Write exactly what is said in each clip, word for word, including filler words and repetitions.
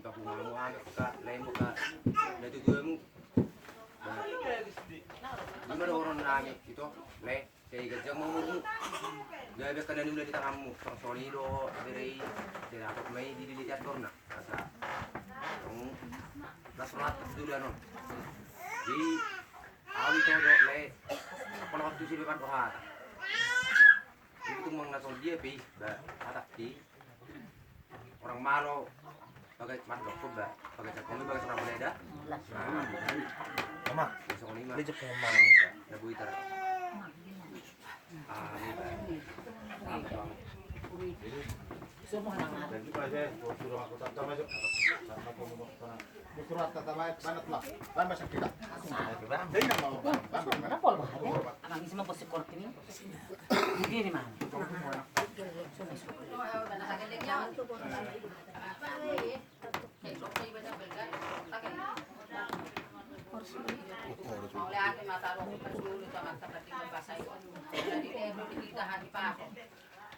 Aku mau angkat ka lae, mau ka, na tutu emu. Ima do horon nami ito lae. Sai ganjang ma umurmu. Gabe angka na niula di tanganmu. Tong songon i do bere i. Sai dapot ma i dilili andorna. Asa tong las rohanta tu dulanon. Jadi au ito do lae. Apala waktu si beban rohata. Itu mang na songon dia pe i ba. Atak i. Orang malo bagas mandok ko ba, bagas komi bagas orang beda. Ama. Songon i ma. Dia cek sama. Na boi tar. Ah, ini. Semua anak. Jadi pada suruh aku tak tahu aja. Sama kamu mau sana. Surat tata baik banget lah. Tambah sakit. Jadi nama apa? Tambah. Apa lo? Abang isi mah bos sekolah ini. Ini mana?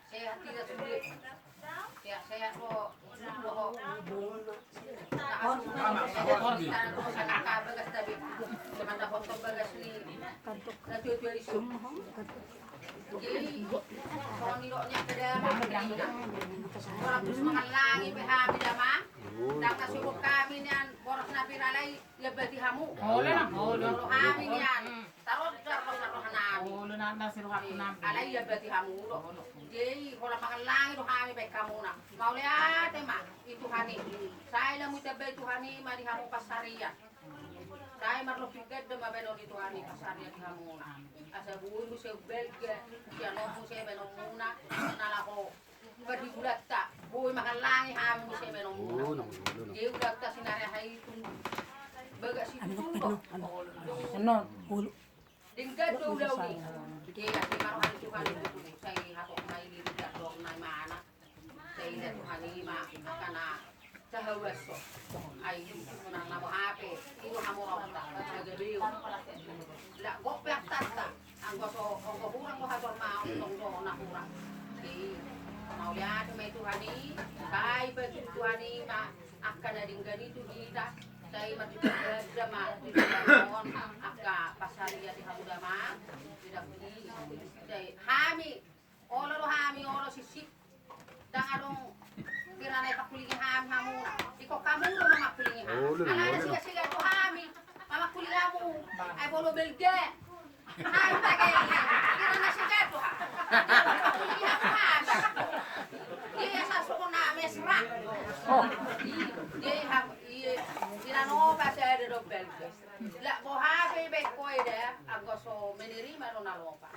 Sehat tidak sulit. Sehat-sehat lo. Orang terus mangallangi pe hami damang. Ndang na suruh kami nian boras na pira lai. Ia berarti hamu. Olo na, olo. Olo hami nian. Taruh di dalam pasar roha nami. Olo na, na si roha nami. Alai ia berarti hamu do. Jadi holan mangallangi do hami baen hamu na. Mauliate ma i Tuhan i. Sai lamu itambai Tuhan i ma di hamu pansarian. Sai marlopi ganda ma baenon ni Tuhan i pansarian di hamu na. Asa boi muse umbalga sian on muse baenonmuna na laho. Padi bulanta boi mangallangi hami muse baenonmuna. Dia bulanta sinari aha i tung bagas i tung do. Denggan do ulaon i. Dia asi ma roha ni Tuhan i tutu. Sai hatop ma i lirik andorna imana. Sai ina Tuhan i ma angka na tahawaso. Ai i tutu na boha pe i do hamoraonta. Gabe on. Lak gok pe antanta. Anggo so, anggo hurang do hator ma, tong do na hurang. Jadi mauliate ma i Tuhan i. Sai batu Tuhan i ma angka na denggan i tu hita. Sai marjuta ganda ma di dalam on angka pansarian di hamu damang. Di dalam i. Sai hami olo do hami olo sisip. Ndang adong pira na ipangkulingi hami hamu na. Ingkon hamu do mamangkulingi hami. Alai na siga-siga tu hami mamangkulingi hamu. Ai bolo belga. Hami bagai pira na siga tu hami. Pangkulingi hamu hami. Dia sa sukuna mesra. Dia hami, dia. Dia na nopa sada do belga. Lak boha pe baen ho eda anggo so menerima do na lopa.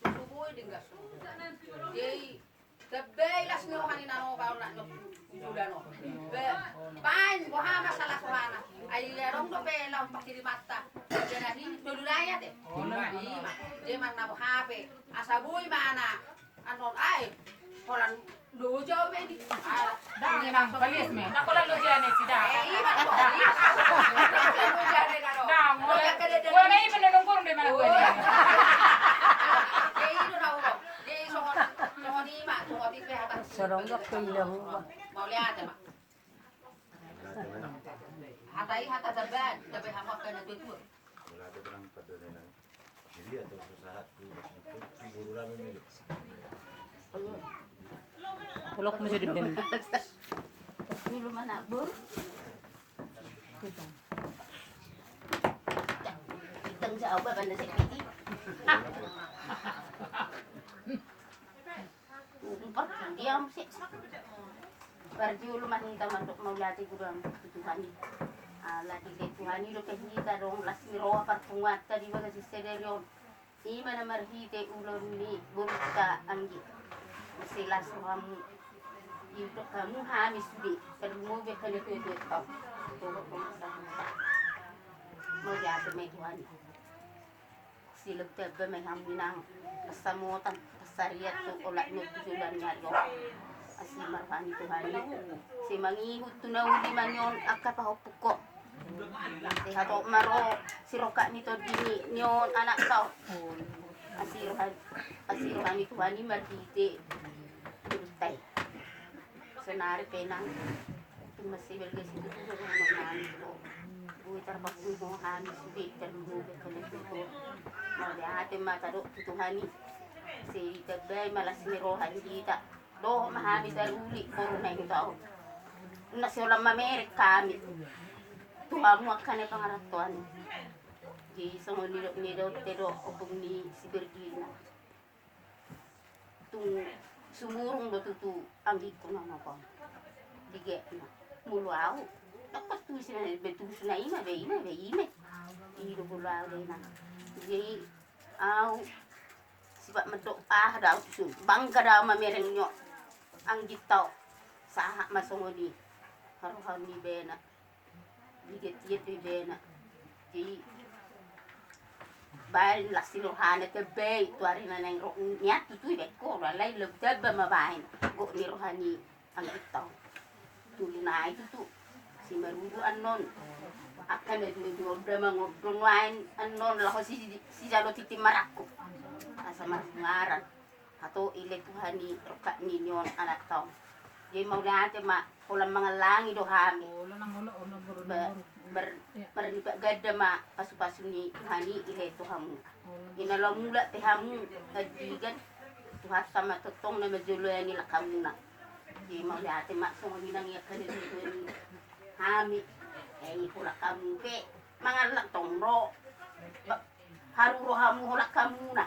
Tutu boi denggan so. Jadi Gabe las ni roha ni na nopa on lak na tutu dano. Baen boha masalah rohana. Ai adong dope laho pakirimanta. Jadi tolu raya te. Ima. Jadi manang na boha pe. Asa boi ma na. Anon ai. Holan loja be di. Ndang, ndang, balias me. Ndang holan loja ni sida. Ima. Ndang holan. Wala i pe na nunggurung de mana gue. Songon i ma, songon i pe hata. Songon i pe hata. Mauliate ma. Hata i hata taban, taban hamu angka na tuatua. Mauliate benang pardongan. Jadi atau susah tu, tu guru rame mili. Ulok mesti di ben. Dulu mana bur? Itang jauh ba banda sepi. Umpat diam sih. Parjolo ma hita mandok mauliate godang tu Tuhan i. Ala dilehon Tuhan i dope hita adong las ni roha parpunguanta di bagasan sadari on. Ima na marhite ulaon ni borunta anggi. Muse las rohamu. Didok hamu hami sude. Tarlumobi angka na tuatua. Mauliate ma i Tuhan i. Silehon tamba ma i hamu inang. Pasamotan, pasarian tu olat ni on tu joloan ni ari on. Asi ma roha ni Tuhan i. Sai mangihut tu na uli ma nion angka pahompu ho. Sai hatop ma ro sirongkap ni tondi ni nion anakta on. Asi roha, asi roha ni Tuhan i marhite borunta i. Sonari pe nang tung Masibalga situtu do roha nami, boi tarpanggung hami sude, tarlumobi hami tutu. Mauliate ma tadok tu Tuhan i. Sai ditambai ma las ni roha di hita. Dohot ma hami taruli boru na i tu au. Unang sai holan mamereng hami tu hamu angka na pangarantoan i. Jadi songon nidok ni Daud te do, ompung ni si Virgina. Tung sumurung do tutu anggingku na onom on. Digekna molo au, dokkon tu si na be, tu si na i ma be, i ma be, i ma. I do molo au do inang. Jadi au sibat mandok aha do au tutu, bangga do au mamereng ni on. Anggingta on sahat ma songon i harohaon ni ibana. Digiat-giat do ibana. Jadi baen las ni rohana, tambai tu ari na naeng ro nian tutu, dibaen ho do, alai laho tamba ma baen gok ni roha ni anggingta on. Tolu nai tutu, si Marudu annon, angka na dua-dua on da mangondon baen annon laho si, sijalo tintin marangkup. Asa marungaran. Hatop i ale Tuhan i rongkap ni on anakta on. Jadi mauliate ma, holan mangallangi do hami. Ba-, bar-, marlipat ganda ma pasu-pasu ni Tuhan i ale tu hamu. Di na laho mulak pe hamu andigan, Tuhanta ma tongtong na manjoloani langkamuna. Jadi mauliate ma songon i nang i angka na dua-dua ni hami. Jadi holan hamu pe mangallang tong do. Ba-, Haru rohamu holan hamuna.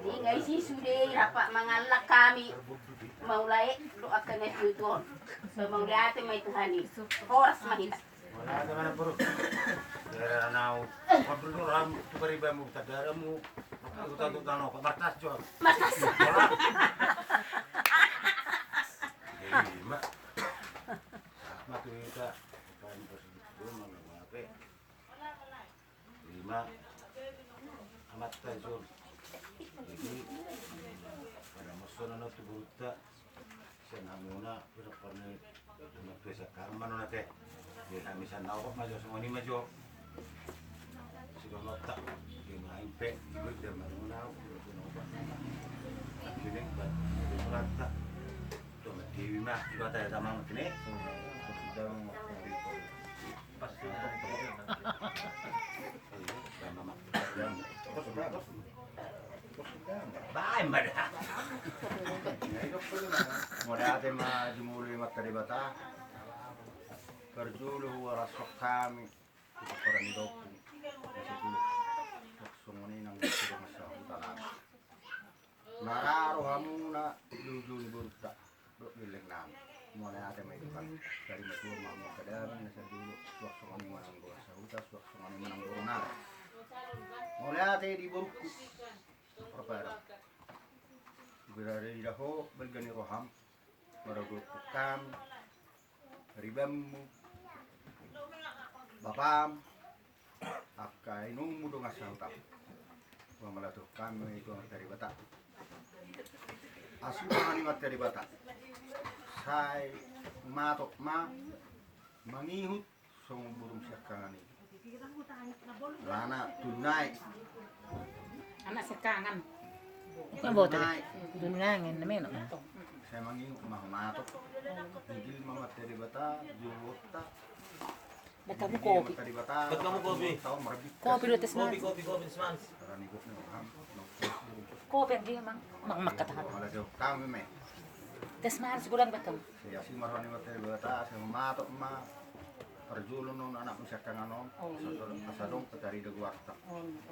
Inna i si sude i rap mangallang hami. Mauliate do angka na tuatua on. Mauliate ma i Tuhan i. Horas ma hita. Mauliate ma na boru. Era nau. Pabulur ram tu paribanmu tadaramu. Maka tu tanu tanu martas jo. Martas. Ima. Maka tu hita. Ima amanta jo. Jadi pada mosona na tu borunta sian hamuna pira parni. Cuma tu esa karma nona te. Jadi hami sian na opat ma jo songon i ma jo. Sudah nota. Jadi main pe ibu ida maruna. Sudah nota. Akhirnya buat berata. Tuh mati ma. Sudah tanya sama mati nih. Baen ma da. Mauliate ma jumolo i Amanta Debata. Parjolo huarashon hami tu pomparan ni ompu. Songon i nang di dongan sahuta nami. Na ra rohamuna di ujung ni borunta dohot gelleng nami. Mauliate ma i Tuhan. Tarima Tuhan ma hamu angka damang na sadia. Suang songon i ma nang dongan sahuta, suang songon i ma nang boru nami. Mauliate di borungku. Parpara. Berada di daho balga ni roham. Maragol hukam. Ribanmu, bapam, angka inongmu dongan sahutam. Ua mala tu hami tu Amanta Debata. Asi ma roha ni Amanta Debata. Sai matop ma mangihut songon burung siangkangan i. Alana tu nuaeng. Anak siangkangan. Kan boto. Dunangen na meno. Sai mangihut ma hamu matop. Gigil ma Amanta Debata jolo. Beta mu kopi. Beta mu kopi. Kopi do teh manis. Kopi, kopi, kopi teh manis. Kopi yang dia mang mang mak kata. Teh manis godang beta. Sai asi ma roha ni Amanta Debata, sai matop ma. Parjolo non anakmu siangkangan on, asa adong pe tarida goarta.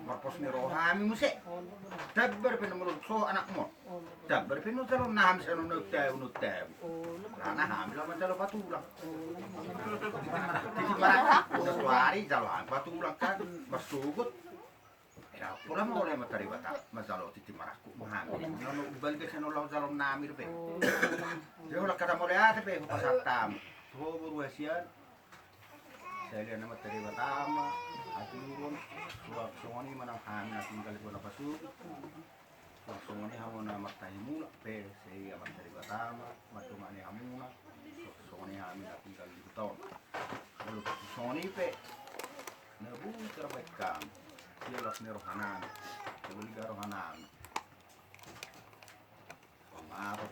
Marpos ni roha hami muse. Tabar pe na molo so anakmu on. Tabar pe na jalo na hami sian on na untabu na untabu. Alana hami laho manjalo patulang. Titi marangkup na tuari jalo hami patulang kan. Marsogot. Eda pola mauliate ma Amanta Debata manjalo titi marangkup ma hami. Nyono balga sian on laho jalo nami dope. Jadi holan hata mauliate pe hupasahat hami tu ho boru hasian. Sai lean ni Amanta Debata ma hatuburon. Suang songon i ma nang hami na tinggal di bona pasu. Suang songon i hamu na martahimulak pe sai Amanta Debata ma mandongani hamuna. Suang songon i hami na tinggal di huta on. Molo songon i pe na boi tarbaen hami. Sian las ni rohanami. Sian las ni rohanami. Pamaro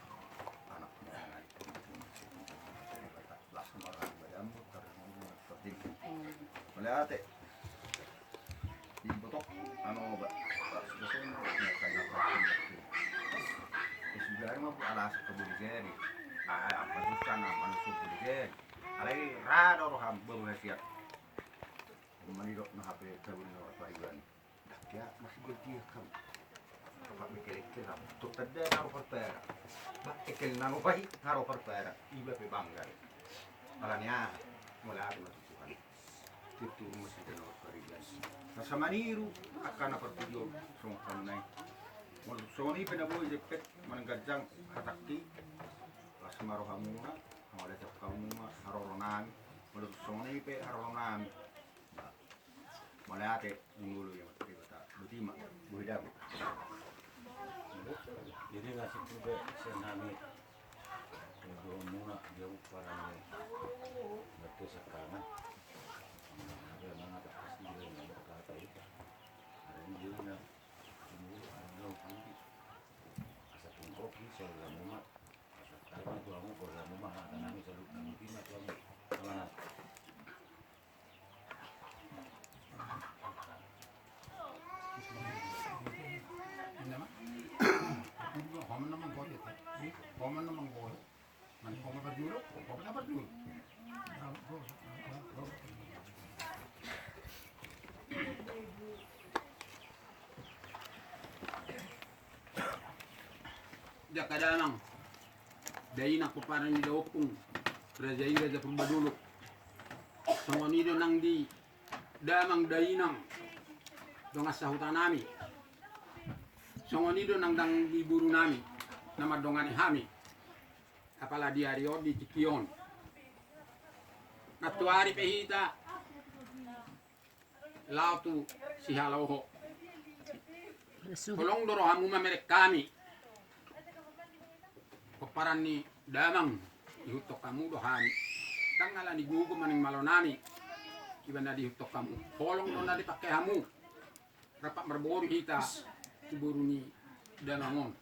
anak mona itu. Las ma roha ni badam. Mauliate. Di botok, anu, ba, ba, sudah saya mau makan apa? Sudah mau alas ke bulu jadi. Ah, apa tuh sana, apa tuh bulu jadi. Alai rado roham, baru nasihat. Manidok na hape, sabun na pariban. Dah, ya, masih berdia kamu. Apa mikir-mikir kamu? Tuk tanda naro perpera. Ba, ekel nano pai, naro perpera. Iba pe bangga. Alani aha? Mauliate ma tu Tuhan. Tutu masih ada naro pariban. Rasa maniru, angka na partujuan, songon kamu nai. Molo songon i pe na boi jempek, manang ganjang, hatangki. Las ma rohamuna, mauliate rohamuna, haroro nami. Molo songon i pe, haroro nami. Mauliate, dungulu ya, mati bata. Buti ma, buhi dabu. Jadi nasib juga senami. Dungulu muna, dia upah nami. Batu sekangan. Ada mana tak pasti dia nggak berkata itu. Ada yang dia nggak, dungulu, ada yang nggak. Asa pungkok, bisa lah, muma. Asa tadi tuamu, kalau muma, ada nami selalu nami, tima tuamu. Amanah. Jaka damang, dainang pomparan ni daompung, raja i raja Purba Dolok. Songon i do nang di damang dainang dongan sahuta nami. Songon i do nang dang di boru nami na mandongani hami. Apala di ari on di tingki on. Nantuari pe hita laho tu Sihaloho. Holong do rohamu mamereng hami. Pomparan ni damang, diihuthon hamu do hami. Ndang alani gogo manang malo nami. Iba na diihuthon hamu. Holong do na dipangke hamu. Rap marboru hita tu boru ni damang on.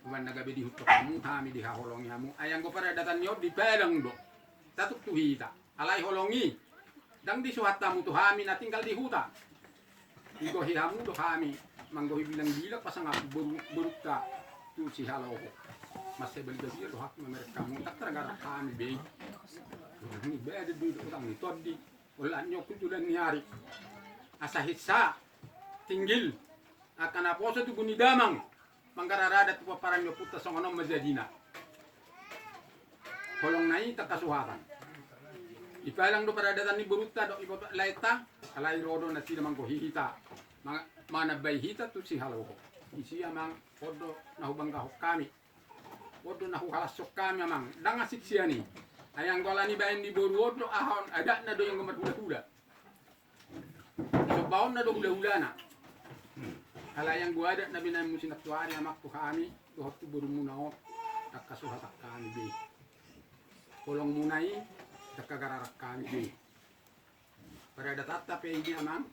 Umbahen na gabe diihuthon hamu hami, dihaholongi hamu. Ai anggo paradatan ni on dipalang do. Tatutu hita. Alai holong i ndang disuhat hamu tu hami na tinggal di huta. Digohi hamu do hami manggohi bilang-bilang pasangaphon boru, borunta tu Sihaloho. Mansai balga biar do hami mamereng hamu, ndang targarar hami be. Ni bada do utang ni tondi. Olat ni on tu joloan ni ari. Asa hinsa tinggil angka naposo tubu ni damang manggarar adat tu pomparan ni ompunta, songon on ma jadina. Holong na i ndang hasuhatan. Dipalang do paradatan ni borunta dohot ibebere laenta. Alai ro do nasida manggohi hita, ma-, manambai hita tu Sihaloho. Disi amang, on do na hubanggahon hami. On do na huhalashon hami amang, ndang asing sian i. Ai anggo alani baen ni boru on do aha on, adatna do i anggo marhulahula. Sombaonna do hulahulana. Alai anggo adat na binaenmu sinantuari amang tu hami dohot tu borumuna on, ndang hasuhatan hami be. Holongmuna i ndang hagararan hami be. Paradatanta pe i amang,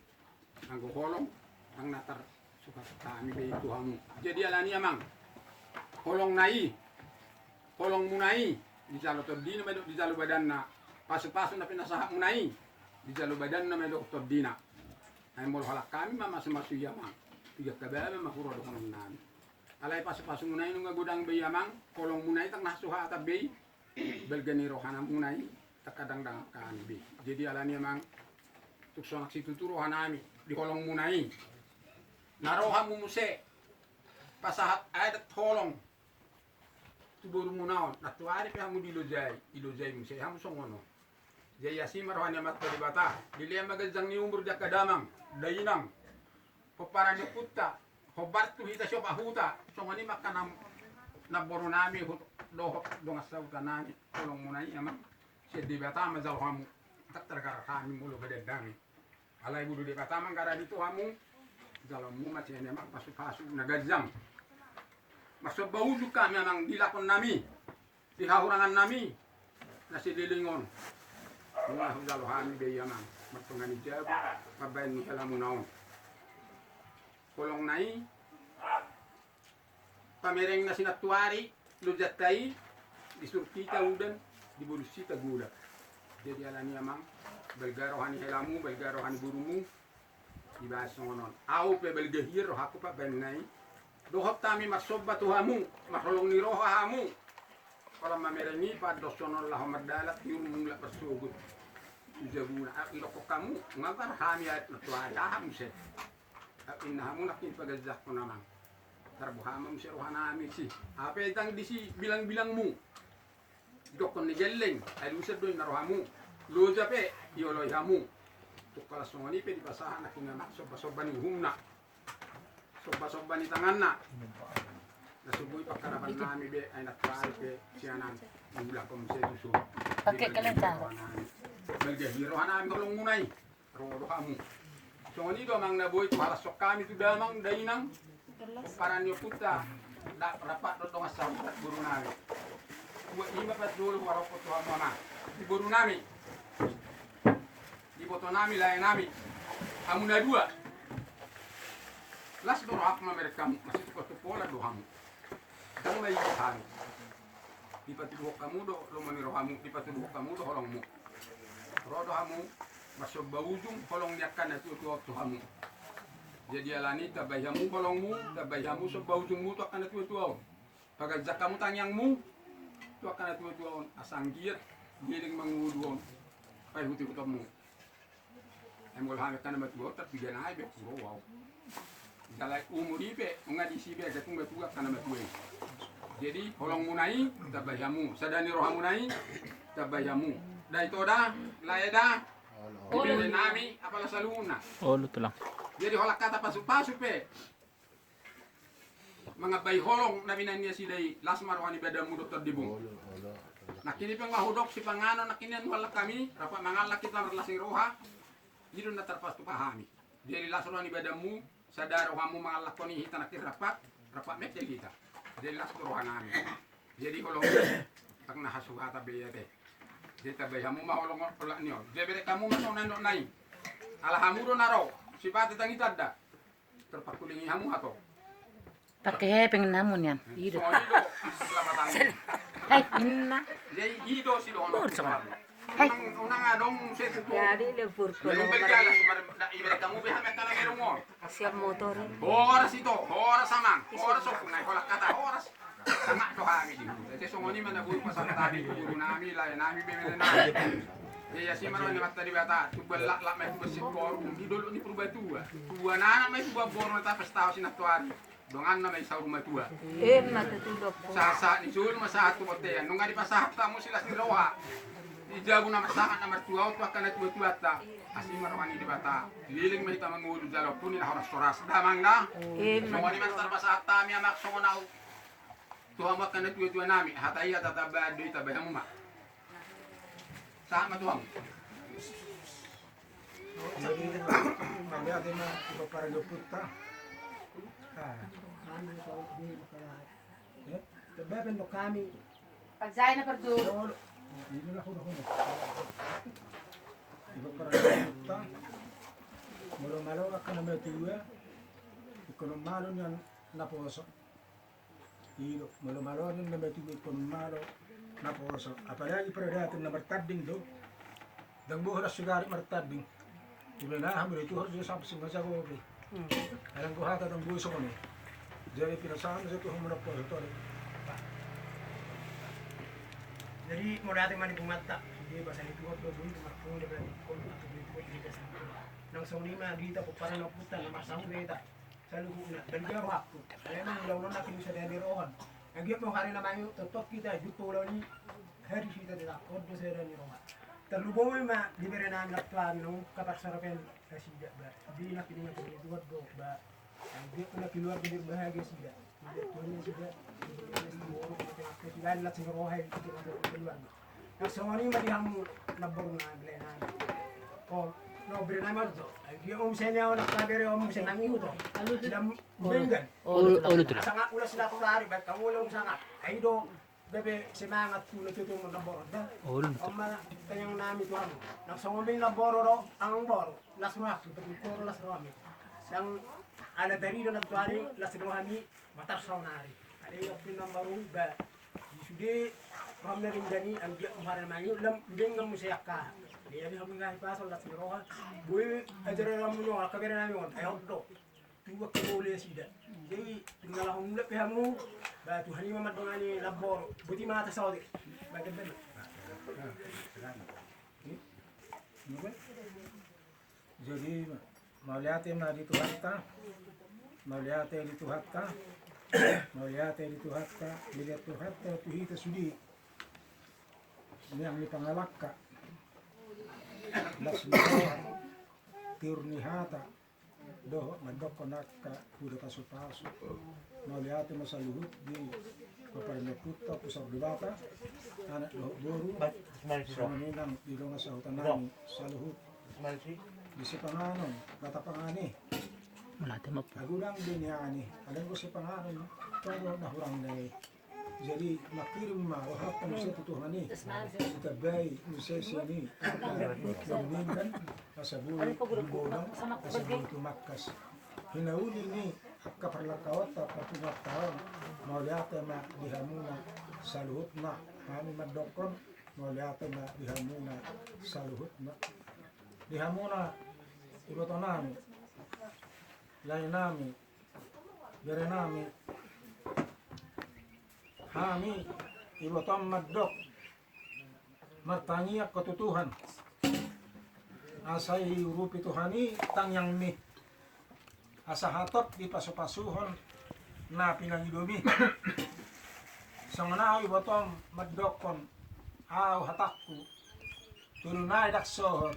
anggo holong ndang na tarsuhat hami be tu hamu. Jadi alani amang, holong na i, holongmuna i dijalo tondina ma i dohot dijalo badanna. Pasupasu na pinasahatmuna i dijalo badanna ma i dohot tondina. Ai molo halak hami ma masumasu i amang, piga hababa ma hurang dohonon nami. Alai pasupasumuna i nunga godang be i amang, holongmuna i ndang na hasuhatan be i. Balga ni rohanamuna i ndang hadangdangan hami be. Jadi alani amang, tung sonang situtu rohanami di holongmuna i. Na ro hamu muse pasahat adat holong tu borumuna on, nantuari pe hamu dilojai, dilojai muse hamu songon on. Jadi asi ma roha ni Amanta Debata, dilehon ma ganjang ni umur di angka damang dainang, pomparan ni ompunta, hombar tu hita siompat huta. Songon i ma angka nam-, namboru nami dohot dongan sahuta nami. Holongmuna i amang, sian Debata ma jalo hamu. Ndang targarar hami molo badan nami. Alai molo Debata manggarari tu hamu, jaloonmu ma sian i amang pasupasu na ganjang. Marsomba ujung hami amang di lakon nami, di hahurangan nami na saleleng on. Nunga hujalo hami be i amang, martonga ni jabu pambaen ni helamuna on. Holong na i, pamereng na sinantuari, lojanta i, di suruk hita udan, di bolus hita golang. Jadi alani amang, balga roha ni helamu, balga roha ni borumu. Dibahen songon on. Ahu pe balga hian rohangku pambahenna i. Dohot hami marsomba tu hamu, marholong ni roha hamu. Holan mamereng i, pandoshon on laho mardalan, tiur mulak marsogot tu jabuna. Ai didokkon hamu, nga bar hami aek na tuai, aha muse. Ai inna hamu nangkin paganjangkon amang. Tarboha ma muse rohanami si. Hape ndang disi bilang-bilangmu. Didokkon ni gelleng, ai luset do inna rohamu. Loja pe, dioloi hamu. Tung holan songon i pe dipasahat nangkin amang somba-somba ni uhumna. Somba-somba ni tanganna. Na so boi pangkarapannami be, ai na tuai pe sian an. Diulahon muse tuson. Oke, kalian taruh. Balga hian rohanami holongmuna i. Ro do hamu. Songon i do amang na boi tu halashon hami tu damang dainang. Pomparan ni ompunta. Nda rap dohot dongan sahabat borunami. Tua i ma parjolo huharap tu hamu amang. Di borunami. Di ibotonami, laenami. Hamu na dua. Las do rohangku mamereng hamu. Masih tukar tu pola do hamu. Ndang na iba hami. Dipatuduhon hamu do lomo ni rohamu, dipatuduhon hamu do holongmu. Ro do hamu marsomba ujung holong ni angka na tua-tua on tu hamu. Jadi alani tambai hamu holongmu, tambai hamu somba ujungmu tu angka na tua-tua on. Paganjang hamu tangiangmu tu angka na tua-tua on, asa anggiat leleng mangolu on paihut-ihutonmu. Ai molo hami angka na matua on, tarpiga nai be hurou ahu. Jala umur i pe nunga disi be, tung matua angka na matua i. Jadi holongmuna i tambai hamu, sada ni rohamuna i tambai hamu. Da ito da, lae da. Olo. Iberenami apala saluhutna. Olo tulang. Jadi holan hata pasu-pasu pe mangambai holong na binahen ni nasida i, las ma roha ni badanmu dohot tondimuna. Nangkin i pe nga hudok sipanganon nangkin i annon hami, rap mangallak hita marlas ni roha. I do na tarpatupa hami. Jadi las roha ni badanmu, sada rohamu mangallakhon i, hita nangkin rap, rap ma ende hita. Jadi las do rohanami. Jadi holong i ndang na hasuhatan be i ate. Jadi tambai hamu ma holong on, holong ni on. Jadi bereng hamu ma songon na nidokna i. Ala hamu do na ro, sipata tangi tanda. Tarpangkulingi hamu ato. Pake hepeng namu nian. I do. Songon i do. Hai, inna. Jadi i do sidohonon. Hai. Unang, unang adong muse tu. Jadi lembur. Jadi berjalan, ibarat hamu be hami angka na merung on. Siap motor. Horas ito, horas amang, horas ompu, nai holan hata horas. Sangap do hami di huta. Jadi songon i ma na boi pasahat hami tu borunami, laenami, beberenami. Jadi asi ma roha ni Amanta Debata, tubuan laklak ma i tubuan singkoru, di dolok ni Purbatua. Tubuan anak ma i tubuan boru, na tapestaon sinantoari. Donganna ma i saur matua. Emma tutu do. Sahat-sahat ni solu ma sahat tu bontean. Nunga dipasahat hamu silas ni roha. Di jabu na marsahat na martua on tu angka na tua-tuanta. Asi ma roha ni Debata. Leleng ma hita mangolu jala ompu ni na horas-horas. Damang da. Emma. Songon i ma na tarpasahat hami amang songon ahu. Tu hamu angka na tua-tuanami. Hata i hata tambahan do i, tambai hamu ma. Sahat ma tu hamu. Jadi, mauliate ma di pomparan ni ompunta. Ah. Eh, tebeben do hami. Pajai na parjolo. Olo. Ini lah, olo, olo. Di pomparan ni ompunta. Malo-malo angka na matua. Ingkon malo nian naposo. I do, malo-malo nian na matua, ingkon malo naposo. Apalagi paradaton na martanding do. Ndang boi holan sigaret martanding. Ibana hamu do tu horja sampe sima jago be. Hmm. Alang go hata ndang boi songon i. Jadi pinasahat ma jo tu hamu naposo tole. Jadi mauliate ma di Tuhanta. Dia pasal itu waktu dulu marpung dia berarti kon atau itu dia kasih. Nang songon i ma di hita pomparan ni ompunta na marsahat hita. Saluhutna, balga rohangku. Memang ulaon on nangkin sada ni roha. Anggiat ma hami na mayu, tongtong hita jumpa ulaon i. Hadi hita tetap, on do sada ni roha. Tarlumobi ma di berenami na tuari, nunga parserapen nasida ba. Di nangkin i ma keluarga do ba. Anggiat ma keluarga berbahagia sida. Anggiat Tuhan nasida. Las ni roha i, keluarga. Nang songon i ma di hamu namborunami, laenami. O, namborunami on do. Ai dia om seni au na kabere om seni nang ihu do. Lam benggan. Olo, olo tulang. Sangap ula sila tu lari, baik kamu ula sangap. Ai do, bebe semangat tu na tutu namboru da. Olo tulang. Om ma tangiangnami tu hamu. Nang songon i namboru do, amangboru. Las rohami, betul las rohami. Sang ala tadi do na tuari, las rohami. Matar saonari. Ada yang pinang baru ba. Di sude Ram na denggan i, anggiat muhara mangiut lam, denggan muse angka. Jadi hamu nga hipas las ni roha. Boi ajar lam muno angka bere nami on, ayo do. Tuak ke bole sida. Jadi tinggal hamu mulak pe hamu. Ba Tuhan i ma mandongani lamboro. Boti mata saotik. Bagian benar. Jadi mauliate ma di Tuhanta. Mauliate di Tuhanta. Mauliate di Tuhanta. Mauliate Tuhanta tu hita sude. Niang ni pangalangka. Las ni roha. Tiur ni hata. Dohot mandokkon angka poda pasupasu. Mauliate ma saluhut di paparinaputta pusar Debata, anak dohot boru, songon i nang di dongan sahuta nami saluhut. Di sipanganon, bata pangan i. Agodang be nian i, alai anggo sipanganon, tong dohot na hurang na i. Jadi mangkirim ma rohanta muse tu Tuhan i. Ditambai muse sian i angka na denggan, asa boi godang, asa boi tumangkas. Hinauli ni angka parlangkaonta, parpunguanta on, mauliate ma di hamuna saluhutna. Hami mandokkon mauliate ma di hamuna saluhutna. Di hamuna ibotonami, laenami, berenami, hami ibotom mandok, martangiang ho tu Tuhan, asa iurupi Tuhan i tangiangmi, asa hatop dipasupasuhon na pinangidomi. Songon ahu ibotom mandokkon, ahu hatangku, tolu nai ndang sohot.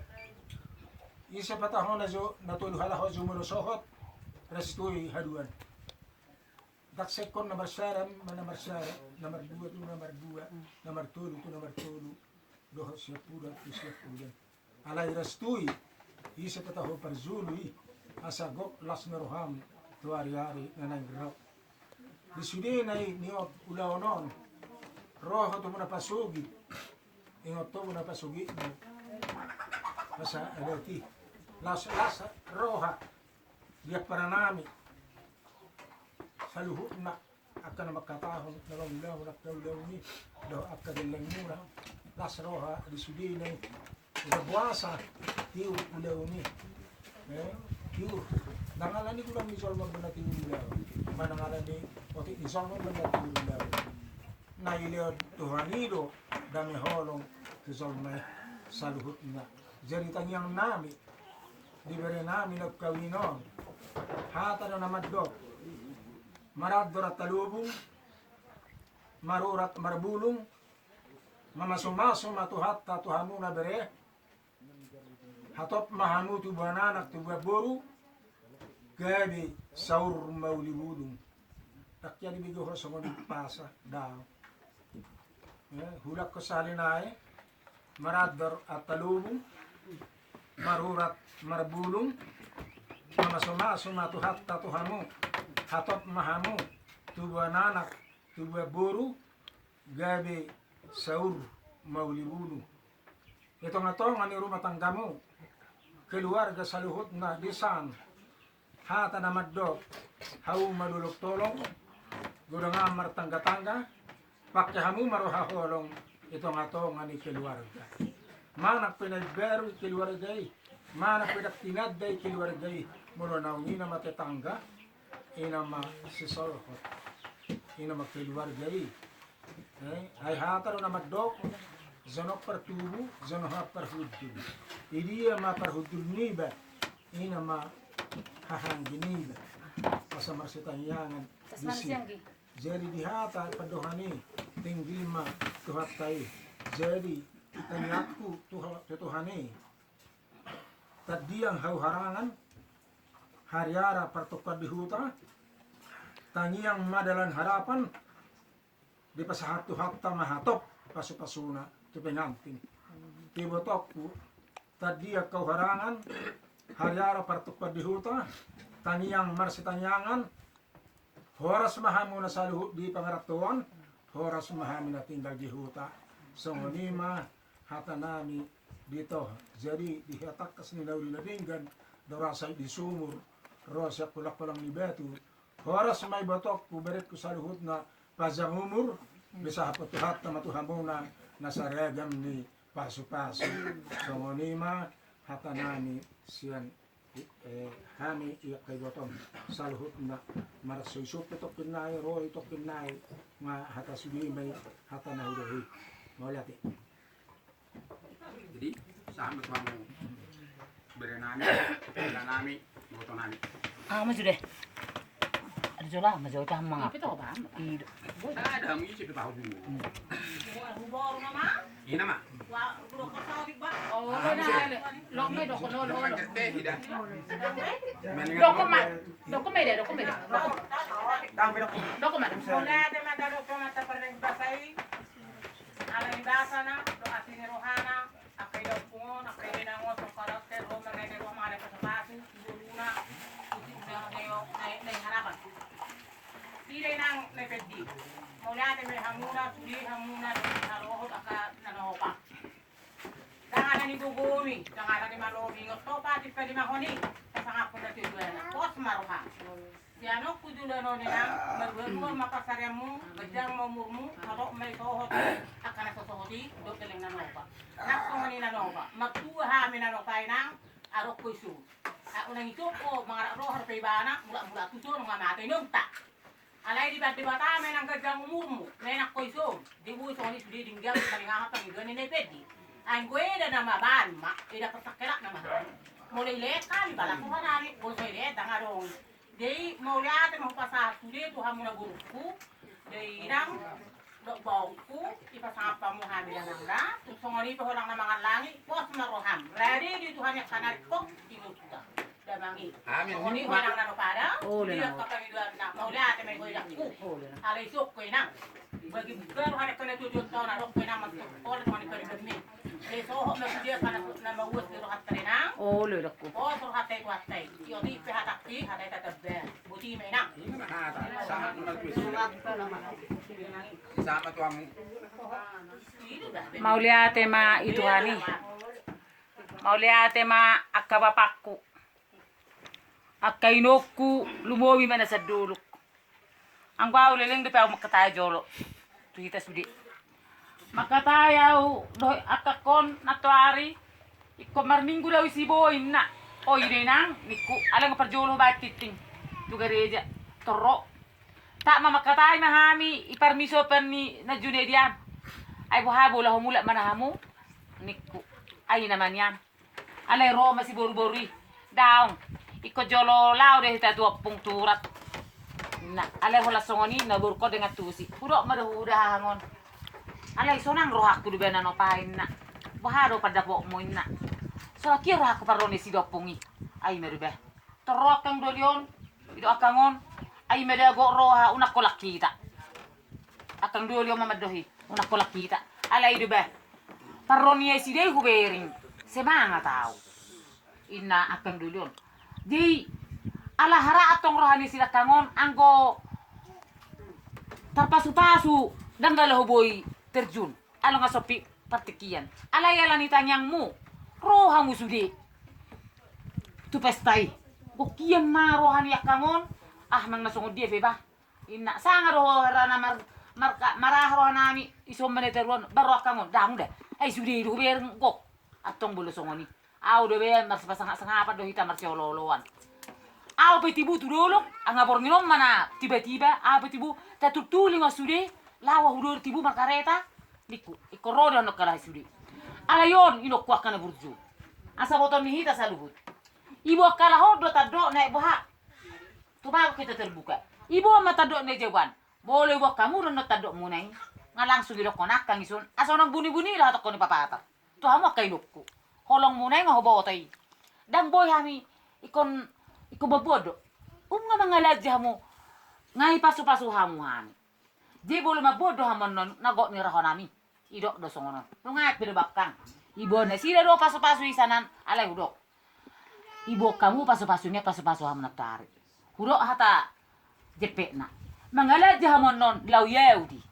Ise pe taho na jo, na tolu hata ho jo molo sohot, restui haduan. Ndang sengkon na marsada ma na marsada, na mardua tu na mardua, na martolu tu na martolu, dohot siampudan tu siampudan. Alai restui, ise pe taho parjolo i, asa gok las ni roham tu ariari na naeng ro. Di sudena i niot ulaon on, ro ho tu bona pasogit, ingot ho bona pasogitmu, asa adat i, las, las roha di amparanami saluhutna, angka na mangkatahon na lam ulaon angka ulaon i dohot angka gellengmuna, las roha di sudena i. Asa boasa tiur ulaon i. Eh, tiur. Ndang ala ni godang ni jolma umbahen na tiur ulaon, manang ala ni otik ni jolma umbahen na tiur ulaon. Na dilehon Tuhan i do dame holong tu jolma i saluhutna. Jadi tangiangnami di berenami na umkawin on, hata do na mandok, marandor antalubu, marurat marbulung, mamasumasu ma Tuhanta tu hamuna bere, hatop ma hamu tubuan anak tubuan boru, gabe saur mauli bulung. Ndang jadi bege ho songon umpasa, daong. Eh, huulakhon sahali nai, marandor antalubu, marurat marbulung, mamasumasu ma Tuhanta tu hamu, hatop ma hamu tubuan anak tubuan boru, gabe saur mauli bulung. Di tongatonga ni rumah tanggamu, keluarga saluhutna di san, hata na mandok, hauma dolok tolong, godang martanggatangga, pangke hamu ma roha holong di tongatonga ni keluarga. Manang pe na imbaru keluarga i, manang pe ndang tinanda i keluarga i, molo naung ina ma tetangga, ina ma sisolhot, ina ma keluarga i. Eh, ai hata do na mandok, jonok partubu, jonok parhundul. Di dia ma parhundul niba, ina ma hahaanggi niba. Asa marsitangiangan disi. Jadi di hata pandohan i, tinggil ma Tuhanta i. Jadi tangiangku tu Tuhan i, tandiang hau harangan, hariara partukkoan di huta, tangiang ma dalan harapan, dipasahat Tuhanta ma hatop pasupasuna tu pengantin. Tu ibotongku, tandiang hau harangan, hariara partukkoan di huta, tangiang marsitangiangan, horas ma hamu na saluhut di pangarantoan, horas ma hami na tinggal di huta. Songon i ma hatanami di Toha. Jadi di hatangkas ni na uli na denggan, do ra sai di sumur, ro sian holangholang ni batu, horas ma ibotongku berengku saluhutna, panjang umur, Disahat Tuhanta ma tu hamuna na saragam ni pasupasu. Songon i ma hata nami sian, eh, hami i angka ibotom saluhutna. Marsoisop pe tongkin nai, ro i tongkin nai, nga hata sude ma i, hata na hudok i. Mauliate. Jadi sahat ma tu hamu bere nami, bere nami, boto nami. Ah, ma sude. Ada jola, ma jola, tahan mangap. Tapi tau, Bang. Iya. Ada hamu isi pe tahu dulu. Ini nama. Oh, lo na, lo me dokon, lo, lo. Dokon ma, dokon ma ida, dokon ma ida. Dokon ma. Alai basana, do asi ni rohana, angka idampung on, angka ina ngon songkaratte, ro mangada roha mangada pasupasu, tu boluna, tu si undang neo, nai, nai harapan. Ida inang nai peddi. Mauliate ma i hamuna, sude hamuna, dohot harohot angka na naopa. Dang ada ni gogomi, dang ada ni malomi, ngot topa tipa di mahoni, pasangaphon na tujuana, pos ma roha. Sianongku joloan on inang, marruarua ma parsarianmu, ganjang ma umurmu, hatop ma i sohot, angka na so sohot i, dohot leleng na naopa. Nang songon i na naopa, martua hami na naopa inang, adong ho i son. Unang isop ho mangalap roha dope ibana, mulak-mulak tu son, nunga mate inonta. Alai dibahen Debata ma inang ganjang umurmu, ma inang ho i son, di bui songon i sude denggan, paling aha pangidoan ni nai peddi. Anggo eda na maban ma, eda parsangkelak na maban. Molo ilean hami balas roha nami, molo so ilean dang adong. Jadi mauliate ma hupasahat sude tu hamu na borungku, jadi inang dohot baongku, ipasangap hamu hami danang da, tung songon i pe holan na mangallangi, pos ma roham, rade di Tuhan i angka na ringkot di ngolunta. Damang i. Amin. Songon i holan na dopada, dia angka pangidoanna, mauliate ma i ho idakku. Alai isop ho inang. Bagi buka roha ni angka na tujuanta on, adong ho inang masuk ho, songon i paribanmi. Jadi sohot ma sude angka na, na mauas di rohanta inang. Olo, idakku. Pos rohanta i tu hata i. Io, di pe hatangki, hata i tatamba. Boti ma inang. Sahat ma tu hamu. Mauliate ma i Tuhan i. Mauliate ma angka bapakku. Angka inongku, lumobi ma na sian dolok. Anggo au leleng dope au mangkatai jolo tu hita sude. Mangkatai au dohot angkangkon nantoari, ingkon marminggu do au disi, boi ninna. O, i do inang, ningku, alai nga parjolo baen tingting tu gareja. Torro. Tama mangkatai ma hami i parmisopan ni na Junedi an. Ai boha, bola ho mulak ma na hamu, ningku. Ai nama nian. Alai ro ma si boruboru i. Daong. Ingkon jolo laho do hita tu ompung tu urat. Nah, alai holan songon i na borungkon, dengan tusi. Hudok ma do huda hahang on. Alai sonang rohangku do ba na nopa inna. Boha do pandapotmu inna. Sonang ia rohangku parro ni si dompung i. Ai ma do ba. Torro angkang doli on. Ido angkang on. Ai ma do gok roha, unang holan hita. Angkang doli on ma mandok i, unang holan hita. Alai do ba. Parro ni ai sude hubereng. Semangat au. Inna angkang doli on. Jadi ala hara antong roha ni si angkang on anggo tarpasupasu ndang na laho boi terjun. Ala nga sompi partingkian. Alai ala ni tangiangmu ro hamu sude tu pesta i. Gok hian ma roha ni angkang on. Ah, nang na songon dia pe bah. Inna, sanga do ho hera na mar, mar, maraha roha nami, ison ma na i taruan, baru angkang on, dang da. Ai sude do hubereng gok. Antong molo songon i. Au do be marsipasangap-sangapan do hita, marsiolo-oloan. Au pe tibu tu dolok, anggo borngin on ma na tiba-tiba, au pe tibu tatultuli ma sude, laho au do tibu markareta, ningku, ingkon ro do annon kalahi sude. Alai on, inongku angka na burju. Asa botoon ni hita saluhut. Ibo angka laho do tandok na i boha. Tumagon hita terbuka. Iboan ma tandok na i jabu an. Molo iboan hamu do annon tandokmuna i, nga langsung idokkon angkang i son. Asa unang buni-buni do hatangkon i papatar. Tu hamu angka inongku. Holongmuna i nga huboto i. Dang boi hami ingkon, ingkon mamboan do. Um, nga mangalanji hamu. Nga ipasu-pasu hamu hami. Jadi molo mamboan do hamu annon na gok ni roha nami. Idok do songon on. Nunga pe do ba angkang. Iboan nasida do pasu-pasu i sian an, alai hudok. Iboan hamu pasu-pasu ni, pasu-pasu hamu nantoari. Hudok hata jempekna. Mangalanji hamu annon laho Yahudi.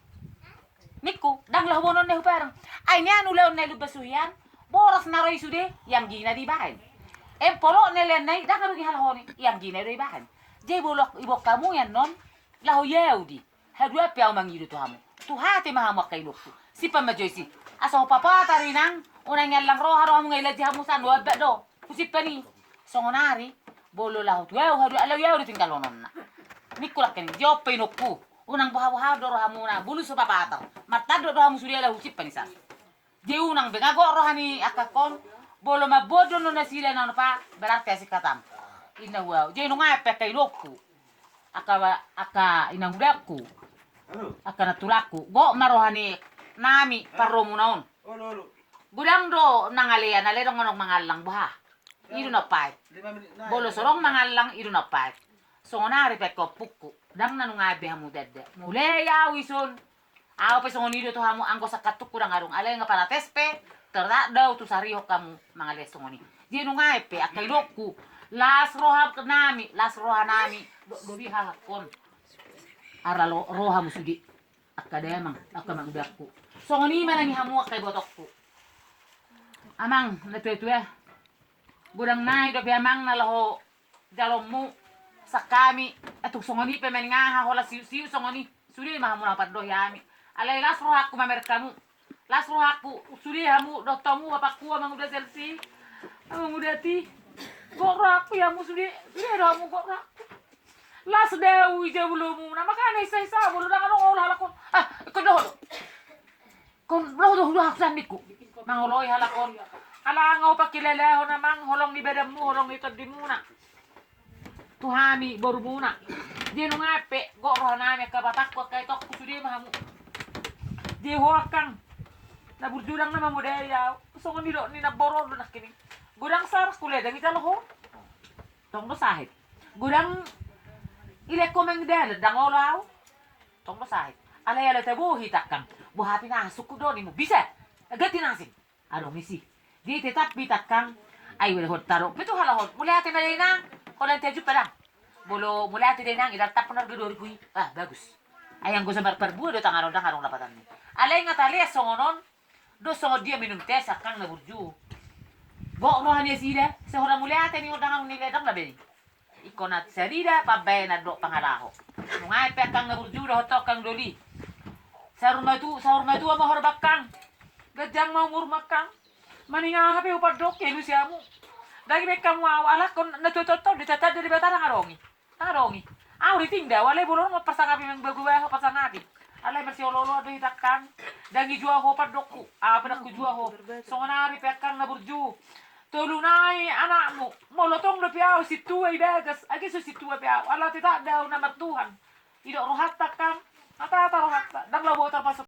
Ningku, dang laho boanon na i hubereng. Ai nian ulaon na i Lumban Suhi an, boras na ro i sude, i anggina do ibaen. Empolok na i lean na i, dang adong i halahon i, i anggina do ibaen. Jadi molo iboan hamu i annon laho Yahudi. Haduan pe au mangido tu hamu. Tuhate ma hamu angka inongku. Simpan ma jo i si. Asa hupapatar inang, unang i allang roha rohamu nga ilaji hamu san, obat do. Husimpan i. Songon ari, bolo laho tu au hadu ala au do tinggalhononna. Ningku lakke ni, jop pe inongku. Unang boha-boha do rohamuna, bulus hupapatar. Martandok do hamu sude ala husimpan i san. Jadi unang be nga gok roha ni angka on, bolo mamboan do nasida na on pa, berarti asing hatam. Inna hu au. Jadi nunga pe angka inongku. Angka, angka inangudangku. Angka nantulangku. Gok ma roha ni nami parromuna on. Godang do nangalean, ale dong adong mangallang boha. I do na paet. Bolo so adong mangallang, i do na paet. Songon ari pe angka ompungku. Ndang na nunga be hamu dada. Mulai au ison. Au pe songon i do tu hamu anggo sangkantungku ndang adong, alai nga pala tes pe, tetap do au tu sarihon hamu mangalean songon i. Jadi nunga pe angka inongku, las roha nami, las roha nami, do, do di hahangkon. Ala lo, roha hamu sude, angka damang, angka amangudangku. Songon i ma nang i hamu angka ibotongku. Amang, na tua-tua. Godang nai dope amang na laho jaloonmu, sangkami, atuk songon i pe maningaha holan siu-siu songon i, sude ma hamu na pandohi hami. Alai las rohangku mamereng hamu, las rohangku, sude hamu, dohot hamu bapakku amanguda Selsi, amanguda Ti, gok rohangku i hamu sude, sude do hamu gok rohangku. Las do au i jabulomuna, makana hisa-hisa bolo ndang adong olo halak on. Ah, ingkon dohot do. Ingkon dohot do, dohot do hasan ningku. Mangoloi halak on. Ala nga hupakilalahon amang holong ni badanmu, holong ni tondimuna. Tu hami borumuna. Jadi nunga pe gok roha nami angka bapakku angka itongku sude ma hamu. Jadi ho angkang. Na burju ndang na mamodai au. Songon i do ni na borok do nangkining. Godang sarak kuliah ndang ijalo ho. Tong do sahit. Godang ilek ho mangidala ndang olo au. Tong do sahit. Alai ala tabohi takkang. Boha pe na sukku do nimu. Bisa. Ganti na asing. Adong isi. Jadi tetap pe takkang. Ai wala hot taro. Pe tu halak on. Mauliate ma da inang. Holan taju padang. Bolo mauliate da inang. Idan tap penar gedori kui. Ah, bagus. Ai anggo sambar parbua do tangan on ndang adong lapatanna. Alai nga taleas songon on. Do songon dia minum tes angkang na burju. Gok roha ni nasida, sai holan mauliate ni on ndang adong ni ledang na beni. Ingkon na sarida pambaenan dohot pangalaho. Nunga pe angkang na burju dohot ho angkang doli. Saur matua, saur matua ma horbo angkang. Ganjang ma umurmu angkang. Maningaha pe hupandok, alusi hamu. Ndang ibaen hamu au, alai angkon na tuatua on ditatanda Debata ndang adong i. Ndang adong i. Au riting da, alai bolo nga pasangapi, memang bagu bae ho pasangapi. Alai marsiolooloan do hita angkang. Ndang ijua ho pandokku. Au pe ndang hujua ho. Songon ari pe angkang na burju. Tolu nai anakmu. Molo tong dope au sintua i bagas. Age so sintua pe au. Ala tetap do au na martuhan. Idok rohanta angkang. Hatahata rohanta. Ndang laho boto tarpasuk.